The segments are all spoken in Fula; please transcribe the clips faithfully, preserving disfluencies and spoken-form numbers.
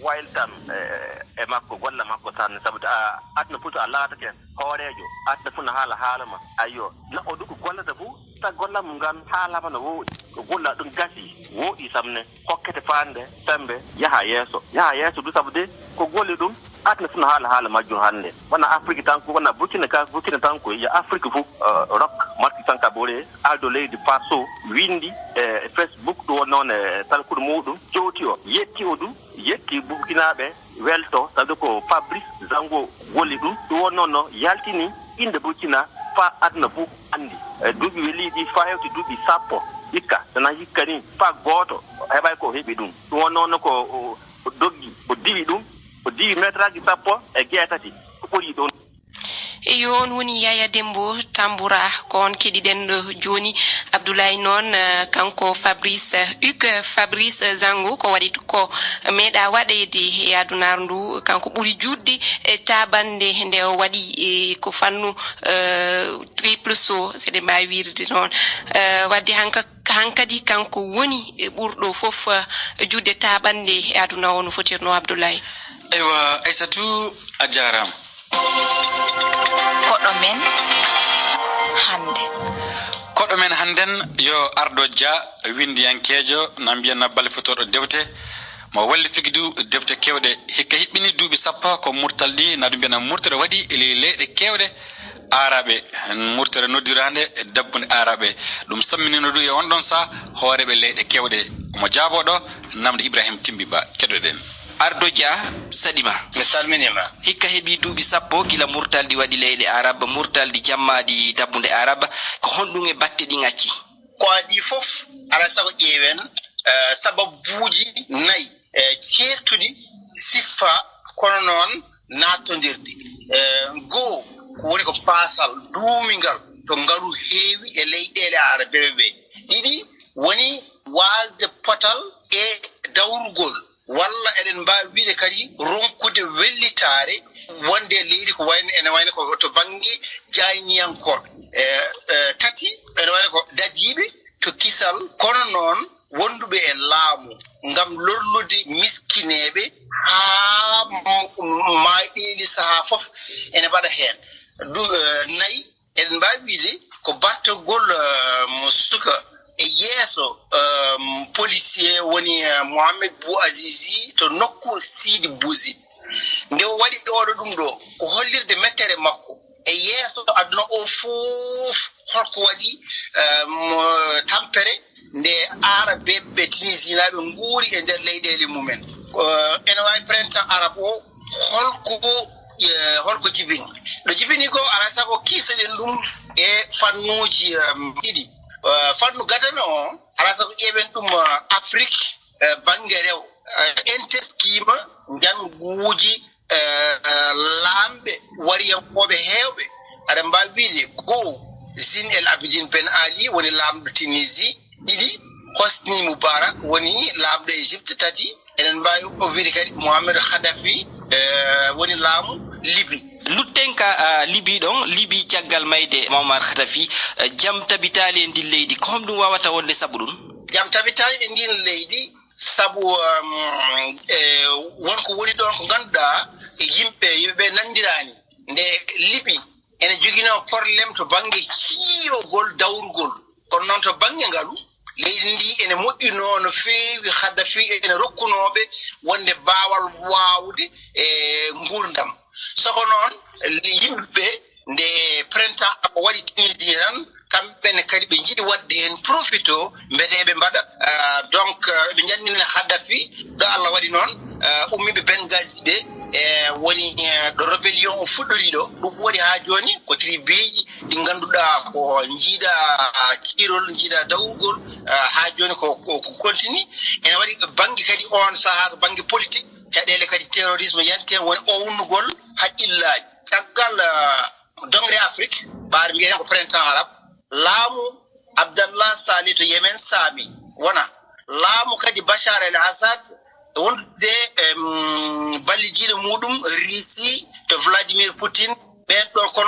Waylitan e makko, golle makko sanne, sabu aduna fof so a laatake hooreejo, aduna fof no haala haala ma. Ayyo, neɗɗo du ko gollata fof, so a gollama ngan haala ma no wooɗi, ko golla ɗum gasi, wooɗi sanne, hokkete faande, sembe, yaha yeeso, yaha yeeso du, sabu de ko golle ɗum, aduna fof no haala haala majjum hannde. Wona Afrique tan ko, wona Burkina ka, Burkina tan ko, yo Afrique fof, eh, rok. Marti Sankabore, alɗo leydi Faso, winndi e Facebook, ɗum won noon e talkude muɗum, jowti o, yetti o du, yetti Burkinaaɓe welto, sabu ko Fabrice Zango golli ɗum. Ɗum won noon no yaltini innde Burkina faa aduna fof anndi. E duuɓi welii ɗi faa hewti duuɓi sappo hikka, sana hikka ni faa gooto heɓaay ko heɓi ɗum. Ɗum won noon ko o, o doggi, o diwi ɗum, o diwi meetaraaji sappo e jeetati, ko ɓuri ɗum. Eyo, on woni Yaya Dembo Tambura, ko on keɗiɗen ɗo jooni. Abdoulaye noon, eh, kanko Fabrice, eh, Hugues Fabrice Zango, ko waɗi ko meeɗa waɗeede e adunaaru ndu, kanko ɓuri juutde e taaɓannde nde o waɗi, e ko fannu, eh, triple saut, so eɗen mbaawi wiirde noon. Eh, wadde hanka-, hankadi kanko woni e ɓurɗo fof, eh, juutde taaɓannde e aduna o no fotirnoo, Abdoulaye. Eywa, Aissatou, a jaaraama. Koɗo men hannde. Koɗo men hannden yo Ardo Dia, winndiyankeejo, na mbiyen na balfotooɗo defte. Mo walli figidu defte keewɗe. Hikka hiɓɓini duuɓi sappo ko murtal ɗi, na ɗum mbiyen na murtere waɗi e ley leyɗe keewɗe. Aaraɓe, murtere noddiraande e dabbunde aaraɓe. Ɗum samminino du e on ɗon saa hooreeɓe leyɗe keewɗe. Omo jaaboo ɗo, namde Ibrahim Timbi Ba. Keɗoɗen. Ardo Dia, saɗi ma. Mi salminiima. Hikka heɓi duuɓi sappo gila murtal ɗi waɗi leyɗe aaraɓe, murtal ɗi jammaaɗi dabbunde aaraɓe. Ko honɗum e batte ɗi ŋacci? Ko adii fof, alaa sago ƴeewen, eh, sababuuji nayi, eh, ceertuɗi siffa, kono noon naattondirɗi. Eh, goo, ko woni ko baasal duumingal to ngalu heewi e leyɗeele aarabeeɓe ɓe. Ɗiɗi, woni waasde potal e dawrugol, walla eɗen mbaawi wiyde kadi ronkude wellitaare wonde e leydi ko wayno, ene wayno ko to bannge jaayniyankooɓe. E, e, tati, ene wayno ko dadiiɓe to kisal, kono noon wonduɓe e laamu ngam lorlude miskineeɓe haa m-, m-, maayɗeeli sahaa fof ene mbaɗa heen. Du-, e, nayi, eɗen mbaawi wiyde ko battagol, eh, mo suka e yeeso, eh, policier woni, eh, Mohamed Bou Azizi to nokku Sidi Bouzid. Nde o waɗi oɗo ɗum ɗo, ko hollirde mettere makko e yeeso aduna o fof, holko waɗi, eh, mo tampere nde aarabeeɓe tunisinaaɓe nguuri e nder leyɗeele mumen. Ko, ene waawi printemps arabe o, holko, eh, holko jibini? Ɗo jibini ko, alaa sago kiisoɗen ɗum e fannuuji, em, ɗiɗi. Eh, fannu gadano o, alaa sago ƴeewen ɗum, eh, Afrik, eh, bannge rewo. Eh, en teskiima njannguuji, eh, eh, laamɓe wariyankooɓe heewɓe. Aɗa mbaawi wiyde goo, Zine El Abidine Ben Ali woni laamɗo Tunisie. Ɗiɗi, Hosni Moubarak woni laamɗo Égypte. Tati, eɗen mbaawi o wiyde kadi Mohamed Khadafi, eh, woni laamu Libi. Lutten ka, ah, Libi ɗon, Libi caggal mayde Mohamed Khadafi, eh, jam tabitaali e ndin leydi. Ko honɗum waawata wonde sabu ɗum? Jam tabitaali e ndin leydi sabu, um, e won ko woni ɗon ko ngannduɗaa e yimɓe, yimɓe ɓe nanndiraani. Nde Libi ene joginoo problème to bannge ciiyogol dawrugol. Kono noon to bannge ngalu, leydi ndi ene moƴƴunoo no feewi, Khadafi ene rokkunooɓe wonde baawal waawde e nguurndam. Soko noon, yimɓe nde printemps arabe waɗi Tunisie tan, kamɓe ne kadi ɓe njiɗi waɗde heen profito, mbele ɓe mbaɗa, ah, donc, ah, ɓe njannina Khadafi, ɗo Allah waɗi noon, ah, ummiiɓe Benghazi ɓe, e woni, eh, ɗo rébellion o fuɗɗori ɗo. Ɗum waɗi haa jooni ko tribeeji ɗi ngannduɗaa ko njiida ciirol, njiida dawrugol, eh, haa jooni ko, ko, ko continue. Ene waɗi bannge kadi oon sahaa ko bannge politique, caɗeele kadi terrorisme yanti heen, woni ownugol haqqillaaji. Caggal, eh, dongre Afrik, ɓaade mbiyeteeɗo ko printemps arabe, laamu Abdallah Saleh to Yemen saami, wona laamu kadi Bachar El Assad, wondude, em, ballidiiɗo muɗum Russie to Vladimir Poutine, ɓeen ɗo kon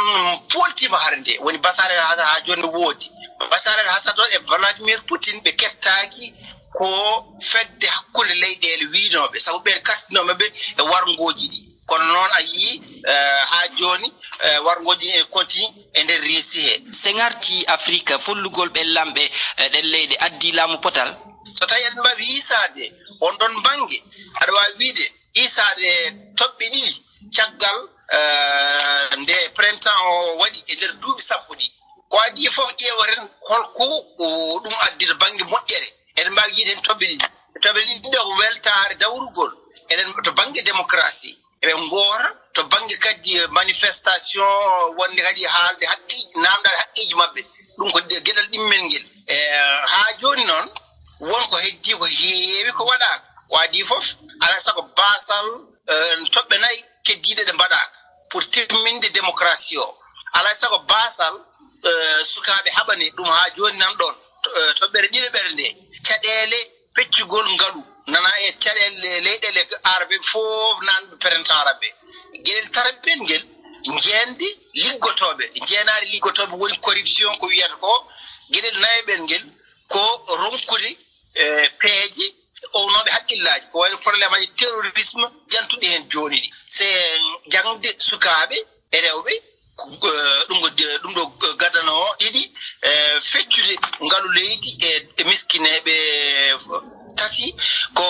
pooltiima hare nde, woni Bachar El Assad haa jooni woodi. Bachar El Assad ɗon e Vladimir Poutine ɓe kettaaki Ko fedde hakkunde leyɗeele wiynooɓe, sabu ɓeen kartinooɓe ɓe e warngooji ɗi. Kono noon a yii, eh, haa jooni, eh, warngooji ɗi ene konti e nder Riisi he. Sen arti Afrik, follugol ɓen lamɓe, eh, ɗen leyɗe addii laamu potal? So tawi aɗa mbaawi hiisaade on ɗon bannge, aɗa waawi wiyde hiisaade toɓɓe ɗiɗi caggal, eh, nde printemps o waɗi e nder duuɓi sappo ɗi. Ko adii fof ƴeewaten holko, o, ɗum addi to bannge moƴƴere. Eɗen mbaawi yiide heen toɓɓe ɗiɗi. Toɓɓe ɗiɗi ɗo ko weltaare dawrugol. Eɗen to bannge démocratie. Eɓe ngoota to bannge kadi manifestation, wonde kadi haalde haqqeeji, naamndaade haqqeeji maɓɓe. Ɗum ko de-, geɗal ɗimmel ngel. E, haa jooni noon, won ko heddii ko heewi ko waɗaaka. Ko adii fof, alaa sago baasal, eh, toɓɓe nayi keddiiɗe ɗe mbaɗaaka pour timminde démocratie o. Alaa sago baasal, eh, sukaaɓe haɓani ɗum haa jooni nan ɗoon. To-, eh, toɓɓere ɗiɗaɓere nde, caɗeele peccugol ngalu nana e caɗeele leyɗeele arabe fof nan printemps arabe. Geɗel tataɓel ngel, njeende liggotooɓe, njeenaari liggotooɓe woni corruption ko wiyata ko. Geɗel nayaɓel ngel ko ronkude, eh, peeje ownooɓe haqqillaaji, ko wayno problème aji terrorisme jantuɗi heen jooni ɗi. Se jaŋde sukaaɓe e rewɓe, ko, eh, ɗum ko, ɗum ɗo gaddanoo ɗiɗi, eh, feccude ngalu leydi e, e miskineeɓe, eh, tati ko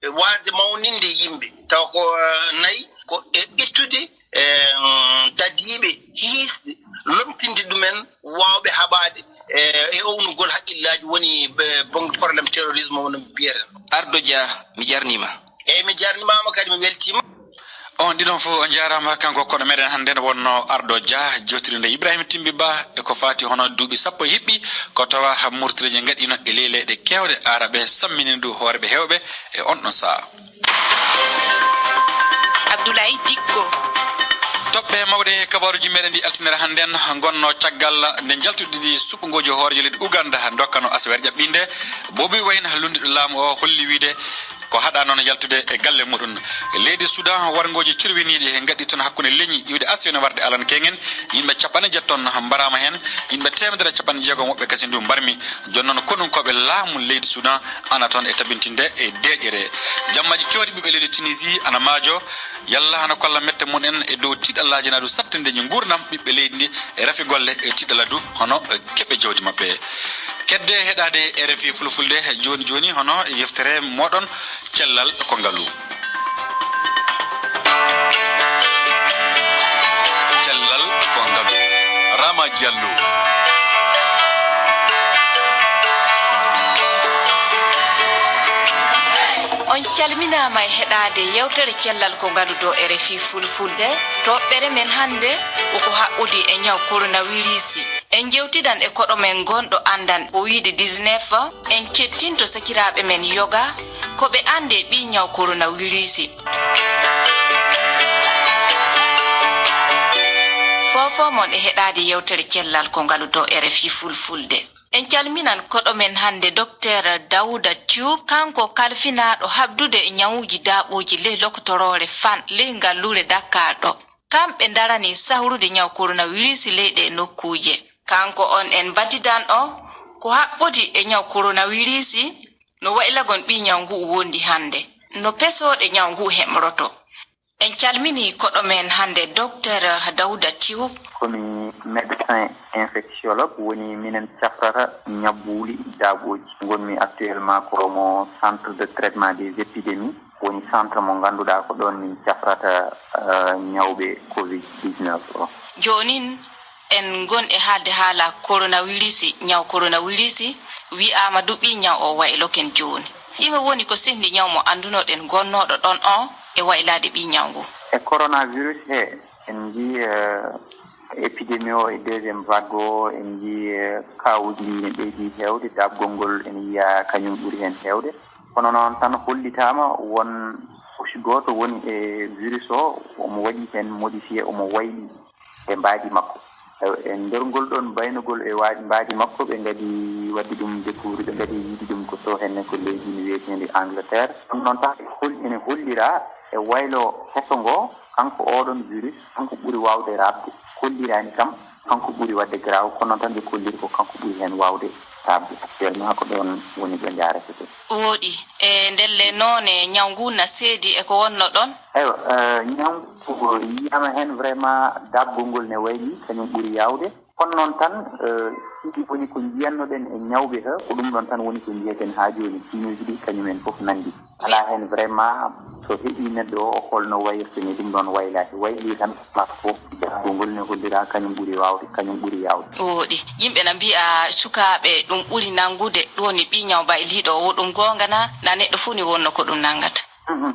waasde mawninde yimɓe, tawa ko, eh, nayi ko e ittude, eh, dadiiɓe hiisɓe, lomtinde ɗumen waawɓe haɓaade, eh, e ownugol haqqillaaji woni, eh, bonnge problème terrorisme woni mbiyeten. Ardo Dia, mi jarniima. Eeyi, mi jarnimaama kadi, mi weltiima. On ɗiɗon fof on njaaraama. Kanko koɗo meɗen hannde ne wonno Ardo Dia, jewtidinde Ibrahima Timbi Ba e ko faati hono duuɓi sappo hiɓɓi ko tawa murtireeje ngaɗiino e ley leyɗe keewɗe aaraɓe, sammininde du hooreeɓe heewɓe e on ɗon sahaa. Abdoulaye Dikko. Toɓɓe mawɗe e kabaaruuji meɗen ɗi altinere hannden ngonno caggal nde njaltuɗi ɗi suɓngooji hooreejo leydi Uganda dokkano aseweere ƴaɓɓiinde. Bobi Wine, lunndiiɗo laamu o, holli wiide ko haɗaa noon yaltude e galle muɗum. Leydi Sudan, warngooji cirwiniiɗi he ngaɗɗi toon hakkunde leñi iwde Asiya ene warde Alan Kengen. Yimɓe capanɗe jeetati toon mbaraama heen, yimɓe teemedere e capanɗe jeegom woɓɓe kasin du mbarmi. Jooni noon, konunkooɓe laamu leydi Sudan ana toon e tabintinde e deeƴere. Jammaaji keewɗi ɓiɓɓe leydi Tunisie ana maajo, yalla ana kolla mette mum en e dow tiiɗallaaji na du sattindeeji nguurndam ɓiɓɓe leydi ndi e rafi golle e tiiɗalla du hono keɓe jawdi maɓɓe. Kedde heɗaade R F I Fulfulde jooni jooni hono yeftere mooɗon Cellal ko Ngalu. Cellal ko Ngalu. Rama Diallo. On calminaama e heɗaade yewtere Cellal ko Ngalu dow R F I Fulfulde. Toɓɓere men hannde ko ko haɓɓude e ñaw coronavirus. En njewtidan e koɗo men gonɗo anndan covid dix-neuf. En kettinto sakiraaɓe men yoga ko ɓe anndi e ɓii ñaw coronavirus. Foofoo mon e heɗaade yewtere Cellal ko Ngalu dow R F I Fulfulde. En calminan koɗo men hannde, Dokteer Dawuda Cuub, kanko kalfinaaɗo haɓdude e ñawuuji daaɓooji ley lokotoroore Fan, ley ngalluure Dakar ɗo. Kamɓe ndaranii sahrude ñaw coronavirus ley ɗee nokkuuje. Kanko on en batidan o ko haɓɓodi e ñaw coronavirus, no waylagon ɓii ñaw nguu wondi hannde, no pesooɗe ñaw nguu heɓroto. En calminii koɗo men hannde, Dokteer Dawuda Cuub. Ko mi médecin infectiologue, woni minen cafrata ñabbuuli daaɓooji. Ngonmi actuellement ko mo centre de traitement des épidémies, woni centre mo ngannduɗaa ko ɗoon min cafrata, eh, ñawɓe covid dix-neuf o. Joonin en ngon e haalde haala coronavirus, ñaw coronavirus, wiyaama du ɓii ñaw o wayloken jooni. Ɗime woni ko sehndi ñaw mo anndunoɗen gonnooɗo ɗon o e waylaade ɓii ñaw ngu? E coronavirus he, en njii, eh, épidémie o e deuxième vague o, en njii, eh, kaawuuji ɗi ne ɓeydi heewde, daaɓgol ngol ene yiyaa kañum ɓuri heen heewde. Kono noon tan hollitaama won couche gooto woni e virus o, omo waɗi heen modifié, omo wayli e mbaadi makko. E, e nder ngol ɗoon baynugol e wa-, mbaadi makko, ɓe ngadii waɗde ɗum découvrir, ɓe ngadii yiide ɗum ko to henne ko leydi ndi wiyeteende Angleterre. Ɗum noon tan hol-, ene holliraa e waylo heso ngo, kanko oɗon virus, kanko ɓuri waawde raaɓde. Kolliraani kam kanko ɓuri waɗde garaaw, kono noon tan ɓe kolliri ko kanko ɓuri heen waawde Sabu actuellement ko ɗoon woni ɓe njaarata ɗum. Wooɗi. E ndelle noone ñaw ngu na seedi e ko wonno ɗoon? Eywa, eh, ñaw ngu ko yiyaama heen vraiment daabgol ngol ne wayli, kañum ɓuri yaawde. Kono noon tan, eh, siɗi woni ko njiyannoɗen e ñawɓe he, ko ɗum ɗoon tan woni ko njiyeten haa jooni. Sinuuji ɗi kañum en fof nanndi. Alaa heen vraiment so heɓii neɗɗo o, o holno wayrta ni ɗum ɗoon waylaaki. Wayli tan, maa fof daabgol ngol ne hollira kañum ɓuri waawde, kañum ɓuri yaawde. Wooɗi. Yimɓe na mbiya sukaaɓe ɗum ɓuri nanngude, ɗum woni ɓii ñaw bayliiɗo o, wo ɗum goonga na, na neɗɗo fof ni wonno ko ɗum nanngata? Mhm.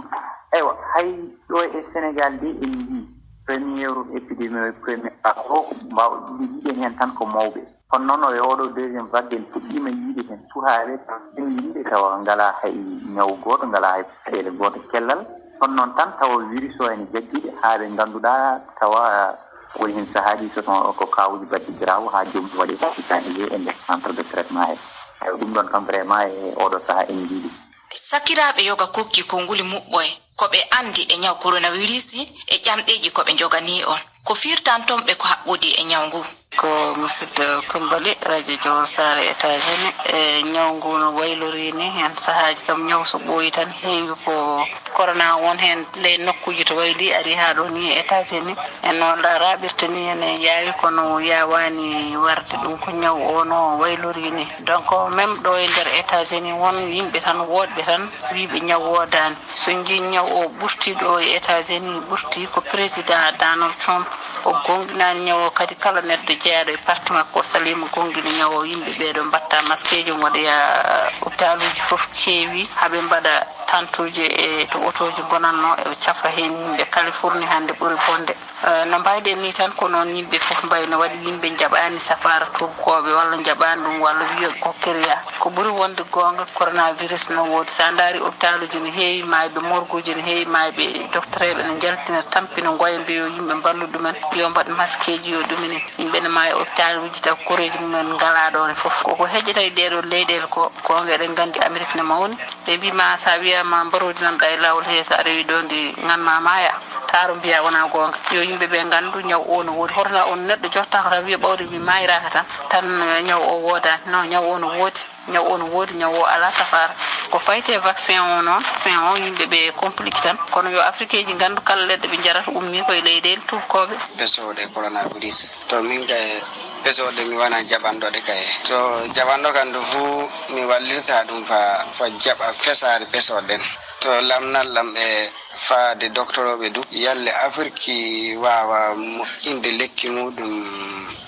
Eywa, hay ɗo e Sénégal de en njii première épidémie o e première vague o, mbaaw-, njiiɗen heen tan ko mawɓe. Kono noon o e oɗo deuxième vague en puɗɗiima yiide heen suhaaɓe, ɓen yimɓe tawa ngalaa hay ñaw gooto, ngalaa hay caɗeele gooto cellal. Kono noon tan tawa virus o ene jaggiɗe haa ɓe ngannduɗaa tawa woni heen sahaaji so taw ko kaawuji baɗɗi garaaw haa joomum waɗi hitaande e nder centre de traitement he. Eywa, ɗum ɗoon kam vraiment e oɗo sahaa en njii ɗum. Sakiraaɓe yoga kokki konnguli muɓɓoye ko ɓe anndi e ñaw coronavirus e ƴamɗeeji ko ɓe njoganii on. Ko firtanton ɓe ko haɓɓodi e ñaw ngu? Ko musidɗo Kumbali, radio Jowol Saare, États-Unis. E ñaw ngu no waylori ni, heen sahaaji kam ñaw so ɓooyi tan heewi ko corona won heen ley nokkuuji to wayli, ari haa ɗo ni e États-Unis. En noon la raɓirta ni ene yaawi kono yaawaani warde ɗum ko ñaw o no waylori ni. Donc même ɗo e nder États-Unis won yimɓe tan woɗɓe tan wiiɓe ñaw woodaani. So njii ñaw o ɓurti ɗo e États-Unis, ɓurti ko président Donald Trump, o gonɗinaani ñaw o. Kadi kala neɗɗo jeyaaɗo e parti makko o saliima gonɗina ñaw o. Yimɓe ɓee ɗo mbatta maskeeji, waɗoya opitaluuji fof keewi, haa ɓe mbaɗa tantuuje e to otooji ngonatno, eɓe cafa heen yimɓe. Californie hannde ɓuri bonde. Eh, no mbayɗen ni tan, ko noon yimɓe fof mbayi, no waɗi yimɓe njaɓaani safaara tuubakooɓe, walla njaɓaani ɗum, walla wiya ko keriya. Ko ɓuri wonde goonga, coronavirus no woodi. So a ndaari opitaluuji no heewi maayɓe, morguuji no heewi maayɓe, doctereeɓe no njaltina, tampina, ngoya, mbiya yo yimɓe mballu ɗumen, yo mbaɗ maskeeji, yo ɗuminen. Yimɓe no maaya opitaluuji, taw koreeji mumen ngalaa ɗoon e fof. Koko heƴata e ɗee ɗoo leyɗeele ko, goonga eɗen nganndi Amerik no mawni. Ɓe mbii ma, so a wiyaama mbaroodi nan ɗa e laawol he, so a rewii ɗo ndi ngan ma maaya. Taaro mbiya wonaa goonga. Yo yimɓe ɓe nganndu ñaw o no woodi. Hoto na on neɗɗo jottaako tan wiya ɓawde mi maayraaka tan, tan, eh, ñaw o woodaani. Non, ñaw o no woodi. Ñaw o no woodi, ñaw o alaa safaara. Ko fayti e vaccin o noon, vaccin o yimɓe ɓe complique tan. Kono yo Afrikeeji nganndu kala leɗɗe ɓe njarata ummii ko e leyɗeele tuubakooɓe. Pesooɗe coronavirus. To min kay, pesooɗe mi wona jaɓanɗo ɗe kay. To jaɓanɗo kam ɗo fuu mi wallirta ɗum fa, fa jaɓa fesaade pesooɗe ɗen. To lamnal ɗam e faade doktorooɓe du, yalle Afirki waawa moƴƴinde lekki muɗum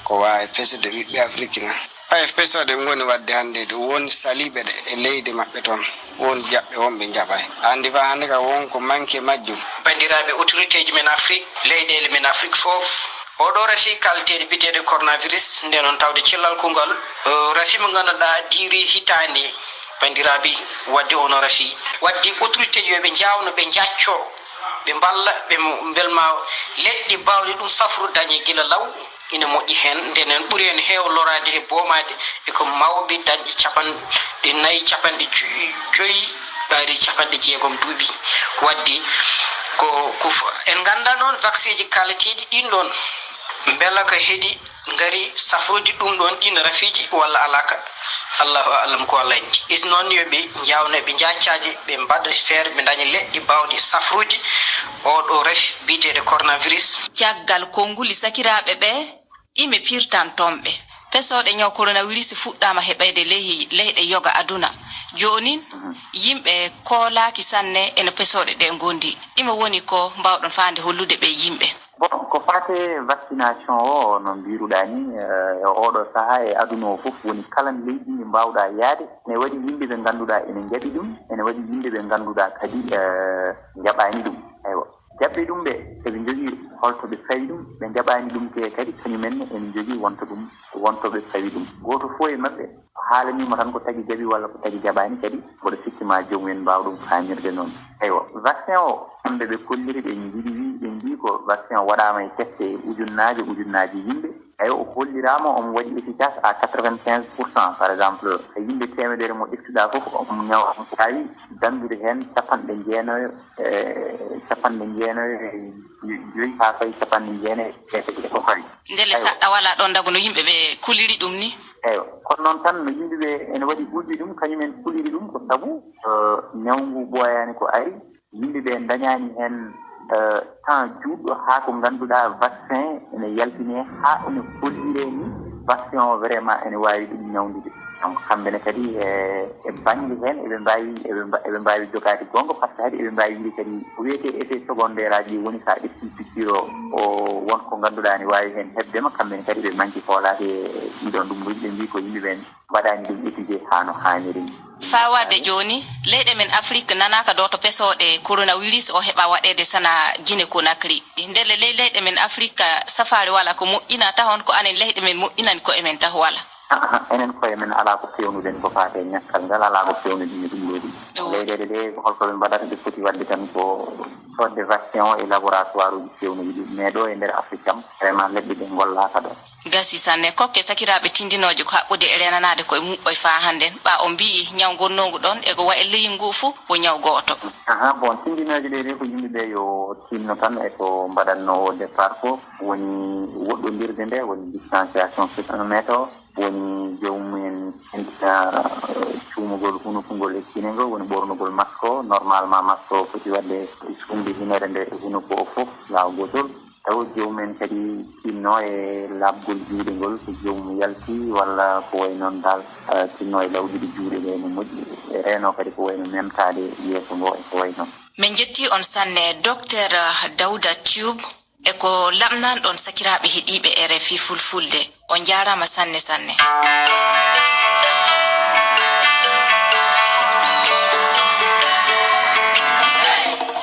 ko waawi fesude ɓiɓɓe Afirki na? Hay pesooɗe ngoni waɗde hannde ɗo won saliiɓe ɗe e leydi maɓɓe toon, won jaɓɓe, won ɓe njaɓaay. A anndi fa hannde ka won ko manque majjum. Banndiraaɓe autorité ji men Afrik, leyɗeele men Afrik fof, oɗo rafi kalteeɗe biyeteeɗe coronavirus, nde noon tawde cellal kongal, eh, rafi mo ngannduɗaa diiri hitaande, banndiraaɓe, waɗde ono rafi. Waɗde autorité ji yo ɓe njaawno, ɓe njaccoo, ɓe mballa, ɓe mo-, mbelma leɗɗe baawɗe ɗum safrude dañe gila law. Ina moƴƴi heen, ndenen ɓuri en heew loraade e boomaade e ko mawɓe dañɓe capanɗe nayi, capanɗe joyi, ɓayri capanɗe jeegom duuɓi. Waɗde ko, ko f-, en nganndaa noon vaccin ji kaaleteeɗi ɗin ɗoon, mbela ko heɗi ngari safrude ɗum ɗoon ɗin rafiiji walla alaa ka? Allahu a'lam ko Allah anndi. Is noon yo ɓe njaawno, ɓe njaaccaade, ɓe mbaɗa feere, ɓe ndaña leɗɗe baawɗe safrude oo ɗoo rafi biyeteeɗo coronavirus. Caggal konnguli sakiraaɓe ɓe, ɗi mi pirtanton ɓe. Pesooɗe ñaw coronavirus fuɗɗaama heɓeede ley leyɗe yoga aduna. Joonin, yimɓe koolaaki sanne e no pesooɗe ɗe ngondi. Ɗume woni ko mbaawɗon faande hollude ɓe yimɓe? Bon, ko faate vaccination o, no mbiruɗaa ni, eh, e oɗo sahaa e aduna o fof, woni kala leydi ndi mbaawɗaa yaade, ene waɗi yimɓe ɓe ngannduɗaa ene njaɓi ɗum, ene waɗi yimɓe ɓe ngannduɗaa kadi, eh, njaɓaani ɗum. Eywa. Jaɓɓe ɗum ɓe, eɓe njogii holto ɓe fawi ɗum, ɓe njaɓaani ɗum ke kadi, kañumen ne ene njogii wonto ɗum, wonto ɓe fawi ɗum. Gooto fof e maɓɓe, ko haalaniima tan ko tagi jaɓi walla ko tagi jaɓaani kadi, mboɗo sikki ma joomum en mbaaw ɗum faamirde noon. Eywa, vaccin o, kamɓe ɓe kolliri, ɓe njiɗi wi-, ɓe mbii ko vaccin o waɗaama e test e ujunnaaje, ujunnaaje yimɓe. Eywa, o holliraama omo waɗi efficace à quatre-vingt-quinze pour cent, par exemple, e yimɓe teemedere mo ƴettuɗaa fof, omo ñaw-, omo waawi danndude heen capanɗe jeenayo, e capanɗe jeenayo e joyi haa fayi capanɗe jeenayo e jeetati e ko fawi. Ndele Eywa. Saɗɗa wala ɗon dago no yimɓe ɓe kuliri ɗum ni? Eywa, kono noon tan no yimɓe ɓe ene waɗi ɓulɓe ɗum, kañum en kuliri ɗum ko sabu, eh, ñawngu ɓooyaani ko ari, yimɓe ɓe ndañaani heen, eh, temps juutɗo haa ko ngannduɗaa vaccin ene yaltine, haa ene hollire ni vaccin o vraiment ene waawi ɗum ñawndude. Donc, kamɓe ne kadi e, e bannge heen eɓe mbaawi, eɓe mba-, eɓe mbaawi jogaade goonga, par ce que hade eɓe mbaawi wiide kadi ko wiyetee effet secondaire aji woni so a ƴetti piqûre o, o won ko ngannduɗaa ne waawi heen heɓde ma, kamɓe ne kadi ɓe manki hoolaade e ɗiɗon ɗum, ɓe mbii ko yimɓe ɓeen mbaɗaani ɗum étudier haa no haaniri ni. Faa warde jooni, leyɗe men Afrik nanaaka ɗo to pesooɗe coronavirus o heɓa waɗeede sana Guinée Conakry. Ndelle ley leyɗe men Afrik, safaare wala ko moƴƴina tahon, ko anen leyɗe men moƴƴinani koye men taho wala. Ahan, enen koye men alaa ko fewnuɗen ko faati e ñakkal ngal, alaa ko fewnuɗen e ɗum ɗo ɗum. Ɗum. Leyɗeele ɗe, holko ɓe mbaɗata, ɓe foti waɗde tan ko soodde vaccin o e laboratoire uji fewnuɗi ɗum. Mais ɗo e nder Afrik kam, vraiment leɗɗe ɗe ngollaaka ɗo. Gasi sanne. Kokke sakiraaɓe tindinooje ko haɓɓude e reenanaade koye muɓɓoy faa hannden, ɓa o mbiyi ñaw ngonnoogu ɗon e ko wayi leydi ngu fuu ko ñaw gooto. Aha, bon, tindinooje ɗe de ko yimɓe ɓe yo tinno tan e ko mbaɗatnoo o départ ko, woni woɗɗondirde nde, woni distanciation sur un mètre o, woni joomum en tinndina, eh, cuumugol hunuko ngol e kine ngol, woni ɓornugol masque o, normalement masque o foti waɗde suumde hinere nde e hunuko o fof, laaw gootol. Tawa joomum en kadi tinno e laaɓgol juuɗe ngol, so joomum yalti walla ko wayi noon dal, eh, tinno e lawƴude juuɗe ɗe no moƴƴi. E reeno kadi ko wayi no memtaade yeeso ngo e ko wayi noon. Min njetti on sanne, Docteur Dawda Tube, e ko lamnan ɗon sakiraaɓe heɗiiɓe R F I Fulfulde. On njaaraama sanne sanne.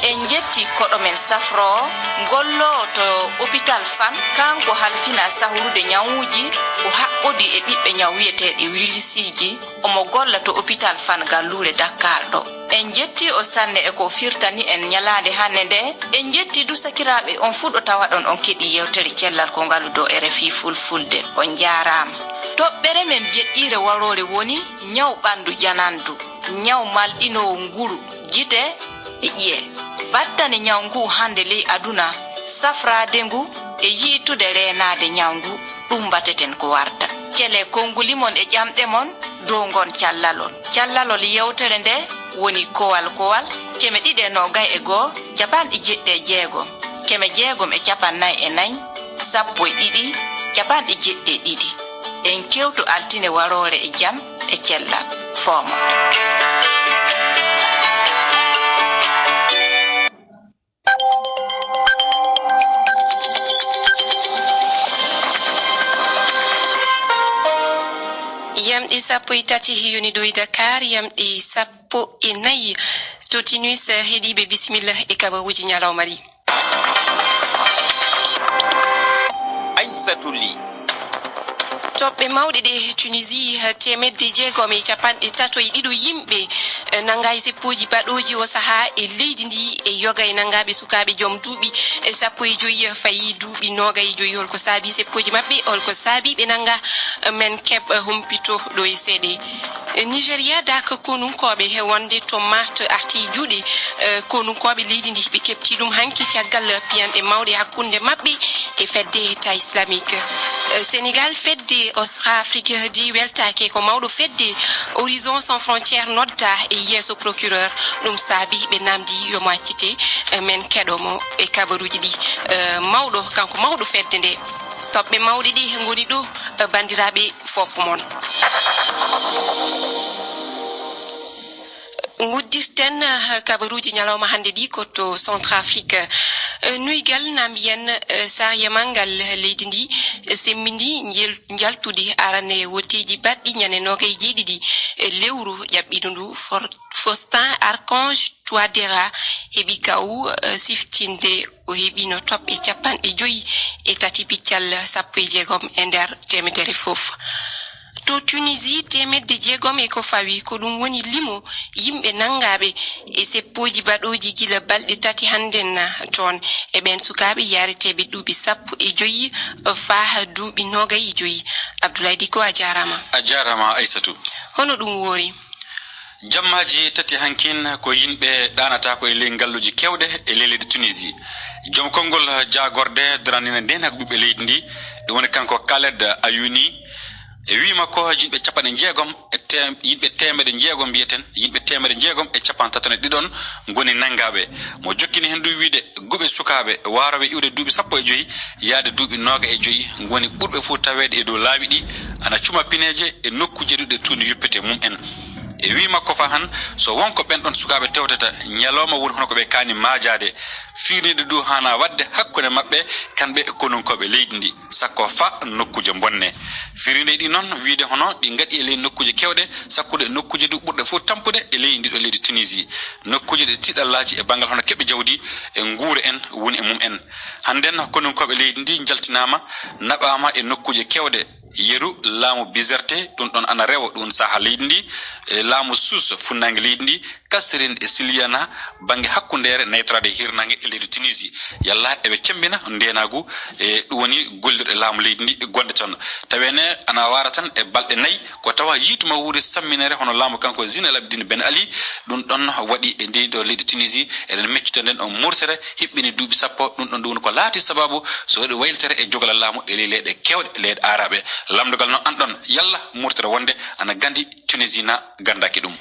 En njetti koɗo men safroowo, golloowo to hôpital Fann, kanko halfina sahrude ñawuuji ko haɓɓodi e ɓiɓɓe ñaw wiyeteeɗi wirisiiji. Omo golla to hôpital Fann galluure Dakar ɗo. En njetti o sanne e ko firtani en ñalaande hannde nde. En njetti du sakiraaɓe on fuu ɗo tawaɗon on keɗii yeewtere cellal ko ngalu dow R F I Fulfulde. On njaaraama. Toɓɓere men jeɗɗiire waroore woni ñaw ɓanndu janandu, ñaw malɗinoowo nguru, gite e ƴiye. Battane ñaw ngu hannde ley aduna, safraade ngu e yiitude reenaade ñaw ngu, ɗum mbateten ko warta. Cele konnguli mon e ƴamɗe mon dow ngon callalol. Callalol yeewtere nde woni kowal kowal, keme ɗiɗi e noogay e goo, capanɗe jeɗɗi e jeegom, keme jeegom e capannay e nay, sappo e ɗiɗi, capanɗe jeɗɗi e ɗiɗi. En kewtu altine waroore e jam e cellal. Foomo. Yamɗi sappo e tati yoni ɗo e Dakar, yamɗi sappo e nayi to Tunis. Heɗiiɓe, bisimilla e kabaruuji ñalawma ɗi. Aissatou Ly. Toɓɓe mawɗe ɗe Tunisie, teemedde jeegom e capanɗe tato e ɗiɗo yimɓe, eh, nanngaa e seppooji baɗooji o sahaa e leydi ndi, e yoga e nanngaaɓe sukaaɓe joom duuɓi, eh, sappo e joyi fayi duuɓi noogay e joyi. Holko saabii seppooji maɓɓe? Holko saabii ɓe nanngaa? Eh, men keɓ, eh, humpito ɗo e seeɗe. Eh, Nigeria, dak konunkooɓe he wonde to Marte arti e juuɗe, eh, konunkooɓe leydi ndi. Ɓe keɓti ɗum hanki caggal piyanɗe mawɗe hakkunde maɓɓe e fedde État Islamique. Eh, Sénégal, fedde Ostra Afrique di weltaake ko mawɗo fedde Horizon Sans Frontières nodda e yeeso procureur. Ɗum saabi ɓe namdi yomo accite, eh, men keɗo mo e kabaruuji ɗi. Eh, mawɗo, kanko mawɗo fedde nde. Toɓɓe mawɗe ɗi ngoni ɗo, eh, banndiraaɓe fof mon. Nguddirten, eh, kabaruuji ñalawma hannde ɗi ko to Centrafrique. Eh, nuygal Nambiyen, eh, Sariyamangal leydi ndi, eh, semmindi njel-, njaltude arane wotteeji baɗɗi ñande noogay e jeeɗiɗi, eh, lewru ƴaɓɓiɗo ndu For-, Faustin Archange Touadéra heɓi kaw, eh, siftinde o heɓino toɓɓe capanɗe joyi e tati piccal sappo e jeegom e nder teemedere fof. To Tunisie, teemedde jeegom e ko fawi, ko ɗum woni limo yimɓe nanngaaɓe e seppooji baɗooji gila balɗe tati hannden toon. E ɓeen sukaaɓe yareteeɓe duuɓi sappo e joyi faa duuɓi noogay e joyi. Abdoulaye Dicko, a jaaraama. A jaaraama, Aissatou. Hono ɗum woori? Jammaaji tati hankin ko yimɓe ɗaanata ko e ley ngalluuji keewɗe e ley leydi Tunisie. Joom konngol jaagorde daraniinde ndeenaagu ɓiɓɓe leydi ndi, ɗum woni kanko Khaled Ayouni, E wii makko, yimɓe capanɗe jeegom e tem-, yimɓe teemedde jeegom mbiyeten, yimɓe teemedde jeegom e capanɗe tati e ɗiɗon ngoni nanngaaɓe. Mo jokkini heen du wiide guɓe sukaaɓe waarooɓe iwde duuɓi sappo e joyi yaade duuɓi nooga e joyi ngoni ɓurɓe fof taweede e dow laawi ɗi, ana cuma pineeje e nokkuuje ɗuɗe tuundi yuppete mum en. E wii makko fa han, so wonko ɓen ɗon sukaaɓe tewtata, ñalooma woni hono ko ɓe kaani maajaade. Fiirnde du haana waɗde hakkunde maɓɓe, kamɓe e konunkooɓe leydi ndi, sakko fa nokkuuje bonne. Fiirnde ɗi noon, wiide hono ɗi ngaɗi e ley nokkuuje keewɗe, sakkude e nokkuuje du ɓurɗe fof tampude e ley ndiɗo leydi Tunisie. Nokkuuje ɗe tiiɗallaaji e banngal hono keɓe jawdi e nguure en woni e mum en. Hannden, konunkooɓe leydi ndi njaltinaama, naɓaama e nokkuuje keewɗe. Yeru, laamu Bizerte, ɗum ɗon ana rewo ɗum saha leydi ndi, e laamu Suus, funnaange leydi ndi, Kasrin e Siliyana, bannge hakkundeere naytoraade e hirnaange e leydi Tunisie. Yalla eɓe cemmbina ndeenaagu, e ɗum woni gollirɗe laamu leydi ndi gonde toon. Tawene ana waara tan e balɗe nayi, ko tawa yiitu ma wuuri samminere hono laamu kanko Zine El Abidine Ben Ali, ɗum ɗon waɗi e ndi ɗo leydi Tunisie, eɗen meccuto nden on murtere, hiɓɓini duuɓi sappo, ɗum ɗon ɗum woni ko laati sababu so waɗi wayltere e jogalal laamu e ley leyɗe keewɗe, leyɗe aaraɓe. Lamndogal noon an ɗon, yalla murtere wonde ana gandi Tunisie na gandaki ɗum?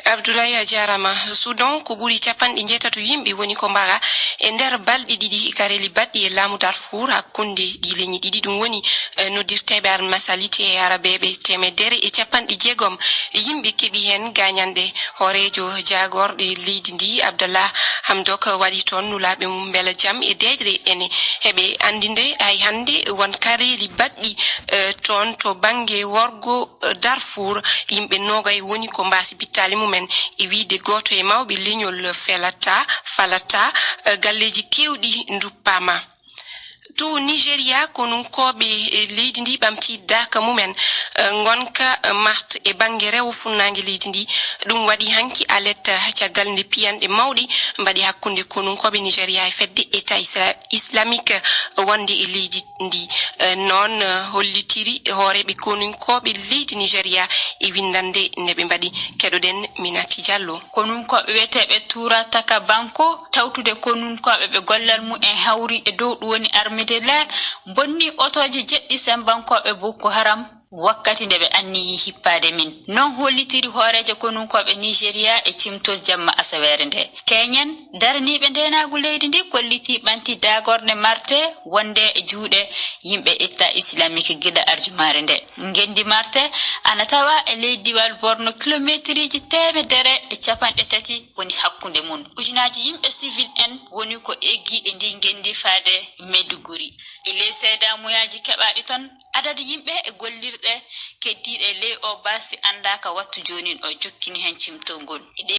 Abdoulaye, a jaaraama. Sudan, ko ɓuri capanɗe njeetato yimɓe woni ko mbaga e nder balɗe ɗiɗi kareli baɗɗi e laamu Darfour hakkunde ɗi leñi ɗiɗi, ɗum woni, eh, noddirteeɓe almasalite e arabeeɓe. Teemedere e capanɗe jeegom yimɓe keɓi heen gaañanɗe. Hooreejo jaagorɗe leydi ndi, Abdallah Hamdok, waɗi toon nulaaɓe mum mbela jam e deeƴre ene heɓe anndinde hay hannde won kareli baɗɗi, eh, toon to bannge worgo, eh, Darfour. Yimɓe noogay woni ko mbaasi pittaali mumen, e wiyde gooto e mawɓe leñol Felata, Falata, eh, galleeji keewɗi nduppaama. To Nigeria, konunkooɓe, eh, leydi ndi ɓamti daaka mumen, eh, ngonka, eh, Marte e bannge rewo funnaange leydi ndi. Ɗum waɗi hanki alet, eh, caggal nde piyanɗe mawɗi mbaɗi hakkunde konunkooɓe Nigeria e fedde État Isla-, Islamique, eh, wonde e leydi ndi. Eh, noon, eh, hollitiri hooreeɓe konunkooɓe leydi Nigeria e winndannde nde ɓe mbaɗi. Keɗoɗen Minati Diallo. Konunkooɓe wiyeteeɓe Tura Taka Banko, tawtude konunkooɓe ɓe gollal mum en hawri e dow ɗum woni armée de l'air, bonni otooji jeɗɗi sembankooɓe Boko Haram wakkati nde ɓe anniyi hippaade min. Noon hollitiri hooreejo konunkooɓe Nigeria e cimtol jamma asaweere nde. Keñen, daraniiɓe ndeenaagu leydi ndi kollitii ɓanti daagorde Marte wonde e juuɗe yimɓe État Islamique gila arjumaare nde. Ngenndi Marte ana tawa e ley diwaal Borno, kilomeetiriji teemedere e capanɗe tati woni hakkunde mum. Ujunaaji yimɓe civil en woni ko eggi e ndi ngenndi faade Maiduguri. E ley seedamuyaaji keɓaaɗi toon, adadu yimɓe e gollirɗe keddiiɗe ley o baasi anndaaka wattu joonin o jokkini heen cimtol ngol. E ɗe